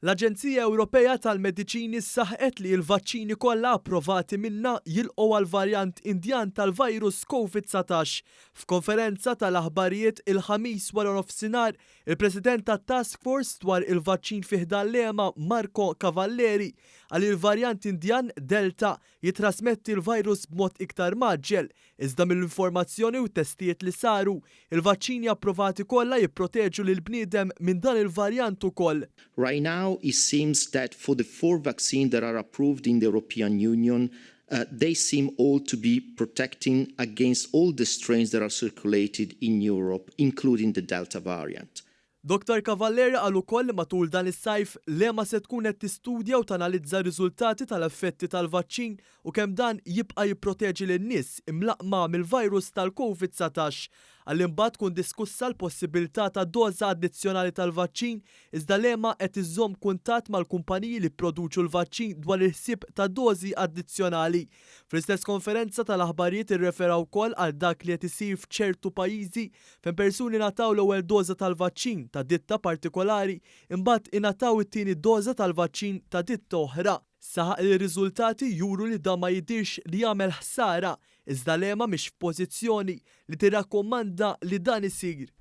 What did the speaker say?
L-Aġenzija Ewropea tal-Mediċini saħqet li l-vaċċini kollha approvati minnha jilqgħu għall-varjant Indjan tal-virus Covid-19. F'konferenza tal-aħbarijiet il-Ħamis wara nofsinhar, il-President tat-Task Force dwar il-vaċċin fi ħdan l-EMA Marco Cavalleri qal li l-varjant Indjan Delta jittrasmetti l-virus b'mod iktar mgħaġġel, iżda mill-informazzjoni u t-testijiet li saru, il-vaċċini approvati kollha jipproteġu lill-bniedem minn dan il-varjant ukoll. Right now, it seems that for the four vaccines that are approved in the European Union, they seem all to be protecting against all the strains that are circulated in Europe, including the Delta variant. Dr Cavalleri qal ukoll li matul dan is-sajf l-EMA se tkun qed tistudja u tanalizza r-riżultati tal-effetti tal-vaċċin u kemm dan jibqa' jipproteġi lin-nies imlaqqma mill-virus tal-Covid-19. Qal li mbagħad tkun diskussa l-possibilità ta' doża addizzjonali tal-vaċċin iżda l-EMA qed iżżomm kuntatt mal-kumpaniji li pproduċu l-vaċċin dwar il-ħsieb ta' dożi addizzjonali. Fl-istess konferenza tal-aħbarijiet irrefera wkoll għal dak li qed isir f'ċertu pajjiżi fejn persuni ngħataw l-ewwel doża tal-vaċċin ta' ditta partikolari imbagħad ingħataw it-tieni doża tal-vaċċin ta' ditta oħra. Saħaq li r-riżultati juru li dan ma jidhirx li jagħmel ħsara iżda l-EMA mhix f'pożizzjoni li tirrakkomanda li dan isir.